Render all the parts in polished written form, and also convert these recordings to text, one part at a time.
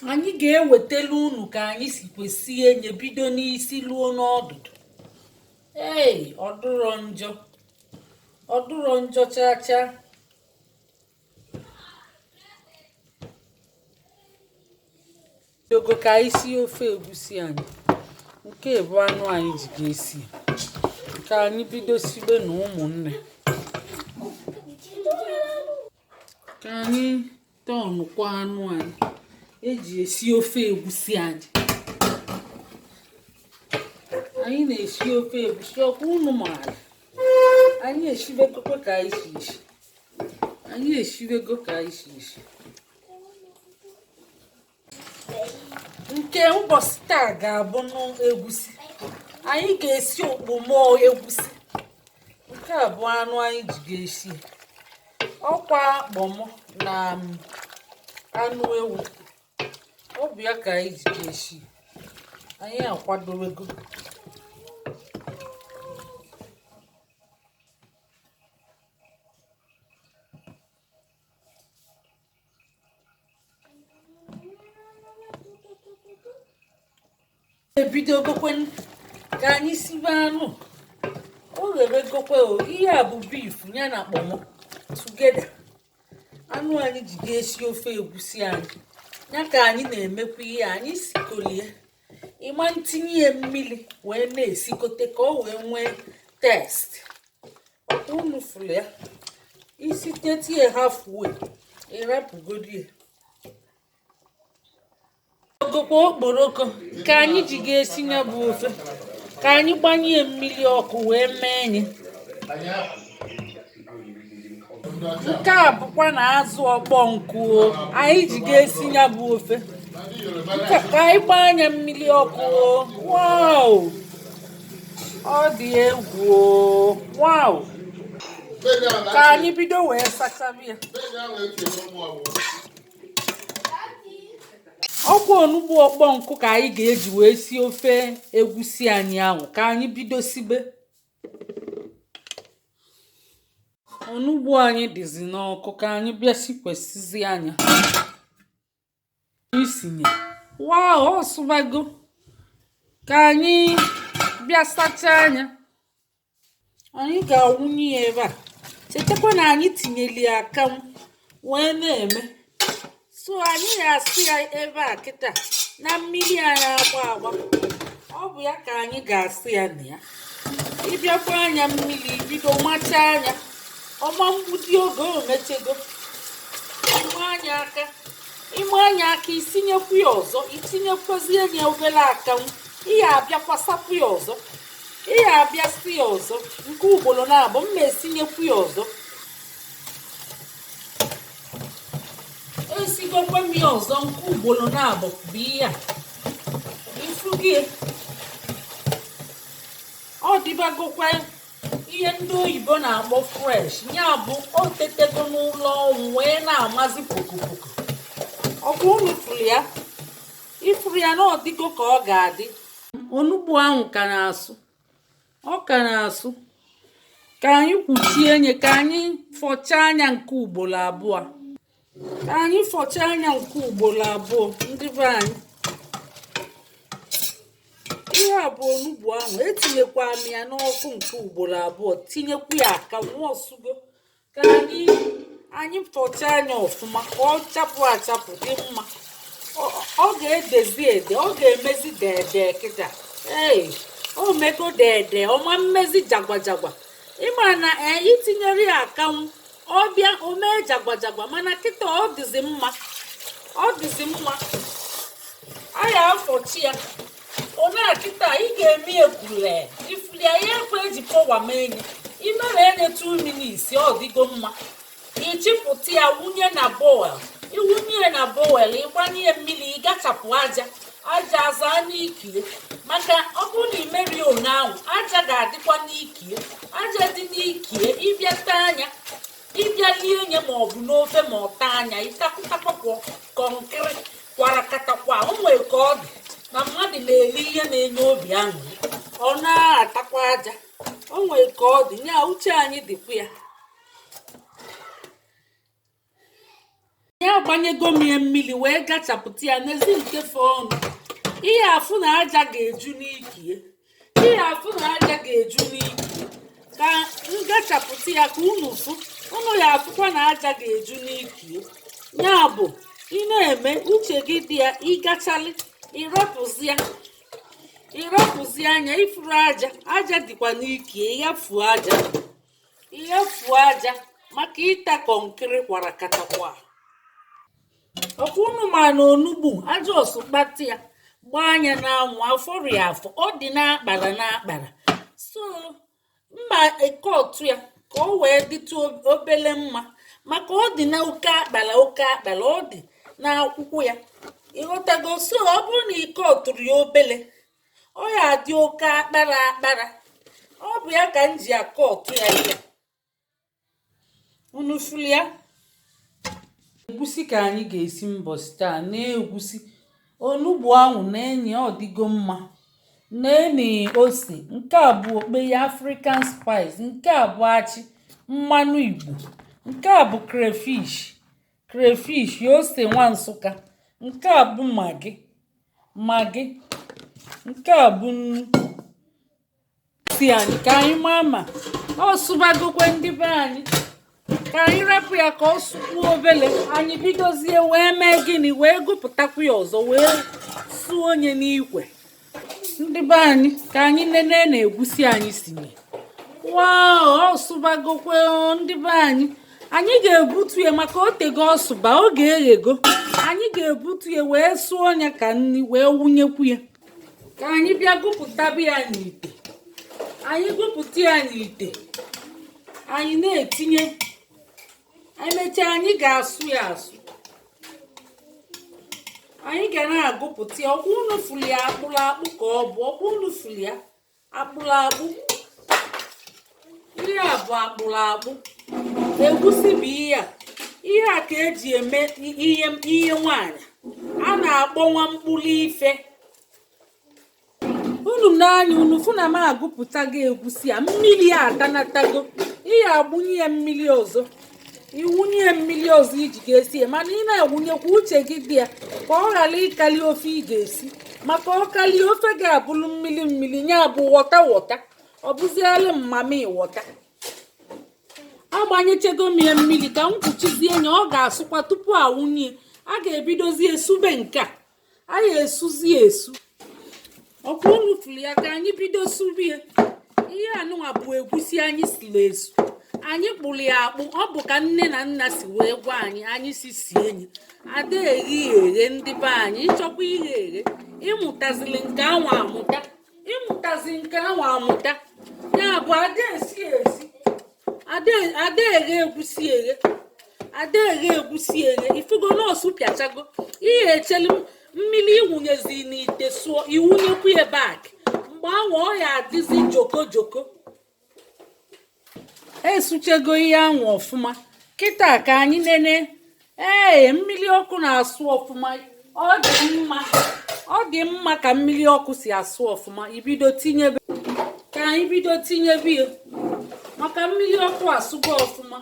Anyị ga-ewetelu unu ka anyị si kwesie nye bido n'isi luo n'ọdụdụ. Ei, ọ dụrọ njọ, ọ dụrọ njọ chaa chaa. Ogo ka anyị sie ofe egusi anyị. Nke bụ anụ anyị ji ga-esi. Ka anyị bido sibe na ụmụnne. Ka anyị tọnụkwa anụ anyị eji esi ofe egusi anyị. Anyị na-esi ofe egusi ọkwa unu maara. Anyị esibegokwa ka anyị si esi. Anyị esibego ka anyị si esi. Nke ụbọchị taa ga-abụ n'egusi. Anyị ga-esi okpomo egusi. Nke a bụ anụ anyị ji ga-esi. Ọkwa kpọmọ na anụ ewu. Ọ bụ ya ka anyị ji ga-esi. Anyị akwadowego. Ebidogokwe ka anyị sibe anụ. O ghebegokwe o. Ihe a bụ beef ya na kpọmọ together. Anụ anyị ji ga-esi ofe egusi anyị. Ya ka anyị na-emekwa ihe anyị sikolie. Ịma ntinye ya mmiri wee na-esikote ka ọ wee nwee taste. Ọkwa unu fụrụ ya. Isitete ya halfway, ịrapụgodi ya. Ogokwa okporoko ka anyị ji ga-esi ya bụ ofe. Ka anyị gbanye mmiri ọkụ wee mee nye. Nke a bụkwa na azụ ọkpọ nkụ o. Anyị ji ga-esi ya bụ ofe. Ka anyị gbaa anya mmiri ọkụ o. Wow! Ọ dị egwu o. Wow! Ka anyị bido wee sachaba ya. Ọkwa onugbu ọkpọ nkụ ka anyị ga-eji wee sie ofe egusi anyị ahụ. Ka anyị bido sibe. Onugbu anyị dịzi n'ọkụ ka anyị bịa sikwesizi anya. Isinye. Wow, ọ sụbago. Ka anyị bịa sachaa anya. Anyị ga-awụnye ya ebe a. Chetakwa na anyị tinyere ya akanwụ wee na-eme. So anyị ga-asụ ya ebe a kịta na mmiri a na-agba agba. Ọ bụ ya ka anyị ga-asụ ya na ya. Ị bịakwa anya mmiri bido machaa anya. Ọma mgbudi oge o mechego. Ịma anya aka. Ịma anya aka isinyekwu ya ọzọ. Itinyekwazie ya obere akanwụ. Ị ga-abịakwa sapụ ya ọzọ. Ị ga-abịa si ya ọzọ. Nke ugboro na-abụ m ma esinyekwu ya ọzọ. Esigokwa m ya ọzọ nke ugboro na-abụ bụ ihe a. Ifugie. Ọ dịbagokwa ihe ndị oyibo na-akpọ fresh. Ya bụ o tetego n'ụlọ ọnwụ wee na-amazi pokopoko. Ọkwa unu fụrụ ya. Ifuru ya na ọ dịgo ka ọ ga-adị. Onugbu ahụ ka na-asụ. Ọ ka na-asụ. Ka anyị kwuchie nye ka anyị fọchaa anya nke ugboro abụọ. Ka anyị fọchaa anya nke ugboro abụọ ndị be anyị. Ihe a bụ onugbu ahụ etinyekwa m ya n'ọkụ nke ugboro abụọ tinyekwu ya akanwụ ọsụgo. Ka anyị fọchaa anya ọfụma ka ọ chapụ achapụ dị mma. Ọ ga-edezi ede, ọ ga-emezi dede kịta. Ee, o mego dede, ọma mmezi jagwa jagwa. Ịma na itinyere ya akanwụ ọ bịa o mee jagwa jagwa mana kịta ọ dịzi mma. Ọ dịzi mma. A ya afọchi ya. Ọ na-akịta ị ga-eme ekwule. Ifuli ya ekwe eji pọwa mee enyi. Imere enye 2 minutes ọ dịgo mma. Ịchịpụta ya wunye na bowl. Iwunye ya na bowl, ịgbanye ya mmiri, ịgachapụ aja. Aja aza n'ikie. Maka ọ bụrụ na imeri one ahụ, aja ga-adịkwa n'ikie. Aja dị n'ikie, ịbịa taa anya. Ịbịa lie nye ma ọ bụ n'ofe ma ọ taa anya, ịtakụtakwa kọnkịrị kwarakọtakwa. O nwere ka ọ dị na mmadụ na-eli ihe na-enye obi aṅụrị. Ọ na-atakwa aja. O nwere ka ọ dị. Nya uche anyị dịkwa ya. Anyị Agbanyego m ya mmiri wee gachapụta ya n'ezi nke fe ọnụ. Ihe afụ na aja ga-eju n'ikie, ihe afụ na aja ga-eju n'ikie. Ka m gachapụta ya ka unu fụ, unu ya afụkwa na aja ga-eju n'ikie. Ya bụ, ị na-eme, uche gị dị ya. Ịgachali, ịrapụzi ya, ịrapụzi anya ifuru aja. Aja dịkwa n'ikie. Ịghafuo aja, ịghafuo aja, maka ịta kọnkịrị kwara katakwa. Ọkwa unu ma na onugbu aja ọsụ kpata ya, gbaa anya n'anwụ, afọrọ ya afọ, ọ dị n'akpara n'akpara. So mma ekotu ya ka ọ wee dịtụ obele mma, maka ọ dị na oke akpara, oke akpara ọ dị n'akwụkwọ ya, ịghọtago? So ọ bụrụ na ike ọtụrụ ya obele, ọ ya adị oke akpara akpara. Ọ bụ ya ka m ji akọtụ ya. Ihe unu fụrụ ya, egwusi ka anyị ga-esi mbọsị taa. Na-egwusi onugbu ahụ na-enye ọdịgo mma. Na-eni ose, nke a bụ okpei African spice, nke a bụ achị mmanụ Igbo, nke a bụ crayfish, crayfish, ose nwa Nsụka, nke a bụ Maggi, Maggi, nke a bụ nnu. Si anyị ka anyị maa ma ọ sụbagokwe. Ndị be anyị, ka anyị rapụ ya ka ọ sụkwuo obele. Anyị bidozie wee mee gịnị? Wee gụpụtakwa ya ọzọ, wee suo onye n'ikwe. Ndị be anyị, ka anyị nene na egwusi anyị sinye. Wow, ọ sụbagokwe ndị be anyị. Anyị ga-ebutu ya maka o tego ọsụba, oge eghego. Anyị ga-ebutu ya wee sụọ ya ka nri, wee wụnyekwu ya. Ka anyị bịa gụpụtaba ya n'ite. Anyị gụpụta ya n'ite, anyị na-etinye. Emechaa, anyị ga-asụ ya asụ. Anyị ga na-agụpụta ya. Ọkwa unu fụrụ ya, akpụrụ akpụ ka ọ bụ. Ọkwa unu fụrụ ya, akpụrụ akpụ. Ihe a bụ akpụrụ akpụ egwusi bụ ihe a. Ihe a ka eji eme ihe, ihe nwanyị a na-akpọ nwa mkpụrụ ife. Unu n'anya, unu fụ na m agụpụtago egwusi a. Mmiri a atanatago. Ihe agbunye ya mmiri ọzọ, iwunye ya mmiri ọzọ iji ga-esi ya. Mana ị na-awụnyekwa, uche gị dị ya, ka ọ ghara ịkali ofe ị ga-esi, maka ọkali ofe ga-abụrụ mmiri mmiri, ya bụ wọta wọta, ọ bụziala mmami wọta. Agbanyechego m ya mmiri ka m kwuchizie ya. Ọ ga-asụkwa tupu awụnye. A ga-ebidozi esube nke a. A ga-esuzi esu. Ọkwa unu fụrụ ya? Ka anyị bido subie ihe anụnwa bụ egwusi anyị siri esu. Anyị kpụrụ ya akpụ. Ọ bụ ka nne na nna si wee gwa anyị, anyị si sie enyi ada eghe ya eghe. Ndị be anyị, ịchọkwa ighe eghe, ịmụtazili nke anwa amụta, ịmụtazi nke anwa amụta. Ya bụ, ada esi esi, ada eghe egwusi eghe, ada eghe egwusi eghe. Ifugo nọọsụ pịachago ihe, echelu mmiri iwunyezi n'ite sụọ, iwunyekwu ya back. Mgbe ahụ ọ ya adịzi joko joko. Esuchego ihe ahụ ọfụma. Kịta ka anyị nene. Ee, mmiri ọkụ na-asụ ọfụma. Ọ dị mma, ọ dị mma ka mmiri ọkụ si asụ ọfụma. Ibido tinyebe, ka anyị bido tinyebe ya, maka mmiri ọkụ asụgo ọfụma.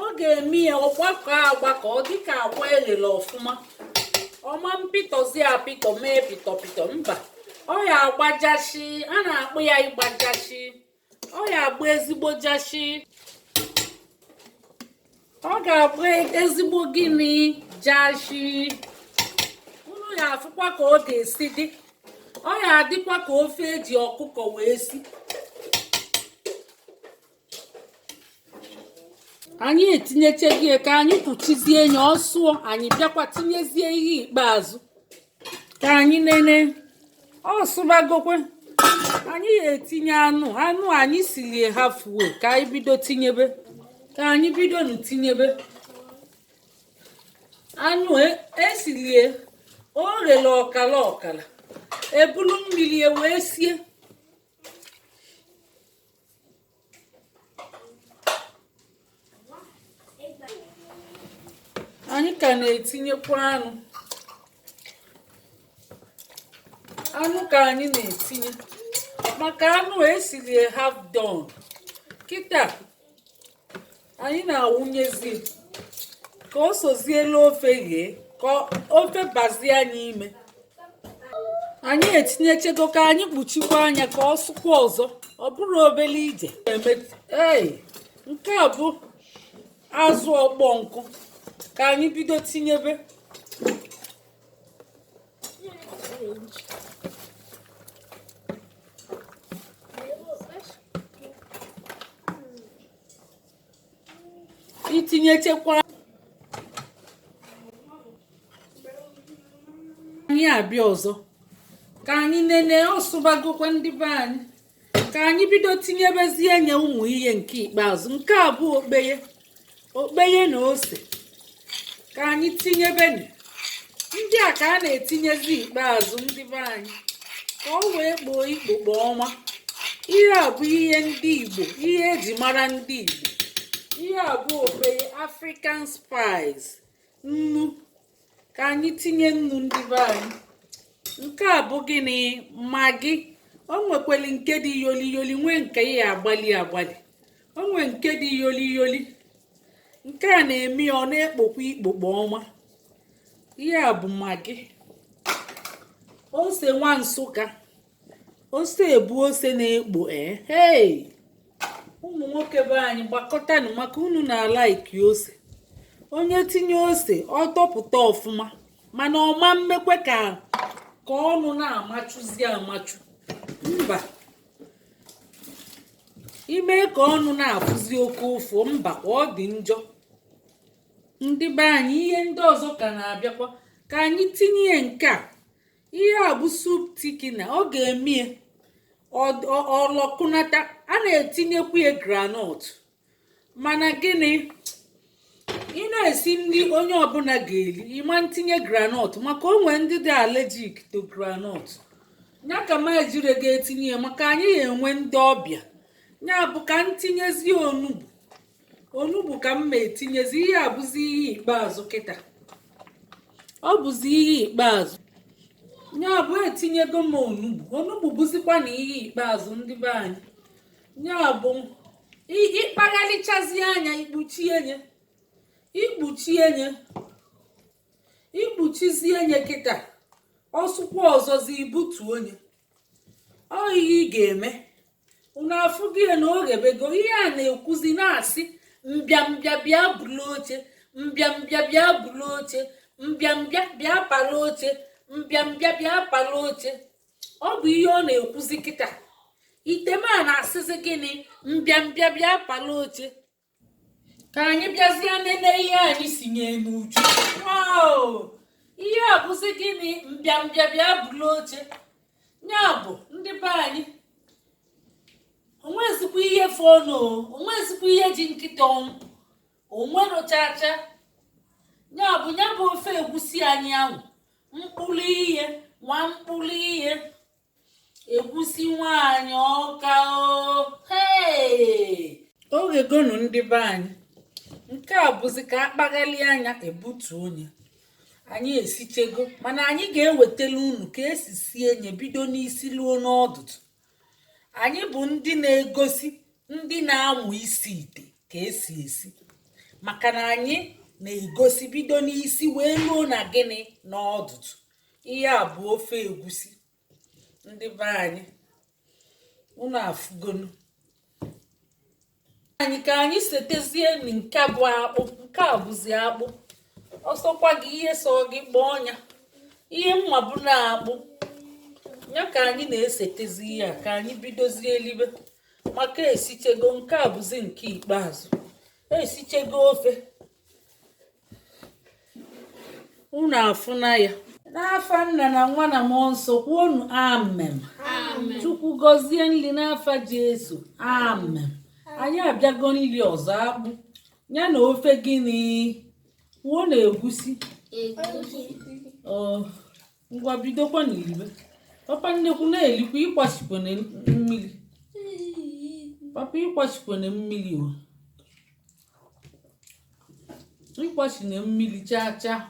Ọ ga-eme ya ọgbakọ agbakọ, ọ dịka akwa eghere ọfụma. Ọma mpịtọzi apịtọ mee pịtọ pịtọ, mba. Ọ ya agbajashi, a na-akpụ ya ịgbajashi. Ọ ya agba ezigbo jashi. Ọ ga-agba ezigbo gịnị? Jashi. Unu ya afụkwa ka ọ ga-esi dị. Ọ ya adịkwa ka ofe eji ọkụkọ wee si. Anyị etinyechaghị ya. Ka anyị kwuchizie ya, ọ sụọ. Anyị bịakwa tinyezie ihe ikpeazụ. Ka anyị nene. Ọ sụbagokwe. Anyị ga-etinye anụ. Anụ anyị siri ha fuo. Ka anyị bido tinyebe, ka anyị bido nụ tinyebe anụ esirie. O rere ọkara ọkara, ebulu mmiri e wee sie. Anyị ka na-etinyekwa anụ. Anụ ka anyị na-etinye, maka anụ esiri half done. Kịta anyị na-awụnyezi. Ka o sozielu ofe ghee, ka ofe bazie anyị ime. Anyị etinyechego, ka anyị kpuchikwa anya ka ọ sụkwa ọzọ. Ọ bụrụ obele ije. Ee, nke a bụ azụ ọkpọ nkụ. Ka anyị bido tinyebe. Itinyechekwa, anyị abịa ọzọ ka anyị nene. Ọsụbagokwa, ndị be anyị. Ka anyị bido tinyebezie nye ụmụ ihe nke ikpeazụ. Nke a bụ okpeye, okpeye na ose. Ka anyị tinyebeni ndị a ka a na-etinyezi ikpeazụ, ndị be anyị, ka ọ wee kpoo ikpokpo ọma. Ihe a bụ ihe ndị Igbo, ihe eji mara ndị Igbo. Ihe a bụ okpeye, African spice, nnu. Ka anyị tinye nnu, ndị be anyị. Nke a bụ gịnị? Maggi. O nwekwara nke dị yoli yoli, nwee nke ya agbali agbali. O nwee nke dị yoli yoli. Nke a na-eme ya ọ na-ekpokwa ikpokpo ọma. Ihe a bụ Maggi, ose nwa Nsụka, ose ebu, ose na-ekpo. Ee, hey, ụmụ nwoke be anyị, gbakọtanụ maka unu na-alike ose. Onye tinye ose, ọ tọpụta ọfụma, mana ọma mmekwe ka ọnụ na-amachụzi amachu. Mba, ime ka ọnụ na-afụzi oke ụfụ, mba kwa, ọ dị njọ, ndị be anyị. Ihe ndị ọzọ ka na-abịakwa. Ka anyị tinye nke a. Ihe a bụ soup thickener. Ọ ga-emie ọlọkụnata. A na-etinyekwu ya groundnut, mana gịnị, ị na-esi nri onye ọbụla ga-eri, ịma ntinye groundnut, maka o nwee ndị dị allergic to groundnut. Ya ka m ejire ga-etinye ya, maka anyị ga-enwe ndị ọbịa. Ya bụ ka m tinyezie onugbu. Onugbu ka m ma etinyezi. Ihe a bụzi ihe ikpeazụ kịta, ọ bụzi ihe ikpeazụ. Ya bụ etinyego m onugbu. Onugbu bụzikwa na ihe ikpeazụ, ndị be anyị. Ya bụ ịkpaghalịchazi anya, ikpuchie nye, ikpuchie nye, ikpuchizie nye kịta. Ọsụkwa ọzọzi, ibutu onye ọ ihe ị ga-eme. Unu afụgo ya na o ghebego. Ihe a na-ekwuzi na-asị mbịambịa bịa bulu oche, mbịambịa bịa bulu oche, mbịambịa bịa pala oche, mbịambịa bịa pala oche. Ọ bụ ihe ọ na-ekwuzi kịta. Item a na-asịzi gịnị? Mbịambịa bịa pala oche. Ka anyị bịazie nene ihe anyị sinye n'uju. Wow! Ihe a bụzi gịnị? Mbịambịa bịa bulu oche. Ya bụ, ndị be anyị, onwezikwa ihe fọnụ, onwezikwa ihe ji nkịta ọnwụ onwero chacha. Ya bụ ofe egwusi anyị ahụ, mkpụrụ ihe nwa, mkpụrụ ihe egwusi nwaanyị ọka o. Hey! Oghegonu, ndị be anyị. Nke a bụzi ka akpaghalị anya ebutu onye. Anyị esichego, mana anyị ga-ewetara unu ka esi sie nye, bido n'isi luo n'ọdụdụ. Anyị bụ ndị na-egosi ndị na-amụ isi ite ka esi esi, maka na anyị na-egosi bido n'isi wee luo na gịnị? N'ọdụdụ. Ihe a bụ ofe egwusi, ndị be anyị. Unu afụgonu anyị. Ka anyị setezie nke bụ akpụ. Nke a bụzi akpụ. Ọsọkwa gị ihe so gị kpọọ ya, ihe mma bụ na akpụ ya ka anyị na-esetezi. Ihe a ka anyị bidozie elibe, maka esichego. Nke a bụzi nke ikpeazụ. Esichego ofe, unu afụna ya. N'afa Nna na Nwa na Mmụọ Nsọ, kwuonu amen. Chukwu gọzie nri n'afa Jesu, amen. Anyị abịago nri ọzọ, akpụ ya na ofe gịnị? Kwuo na egwusi. Ọ ngwa, bidokwa n'ilibe. Papa nnekwu na-elikwa. Ịkwachikwana mmiri, papa, ịkwachikwana mmiri o, ịkwachina mmiri chaa chaa.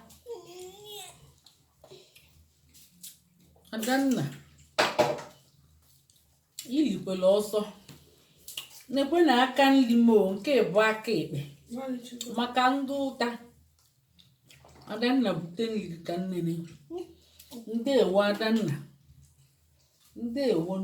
Adanna, ilikwela ọsọ. Nekwe na aka nri m o, nke bụ aka ekpe maka ndị ụta. Adanna, bute nri ka nnene. Ndewo, Adanna, ndewo.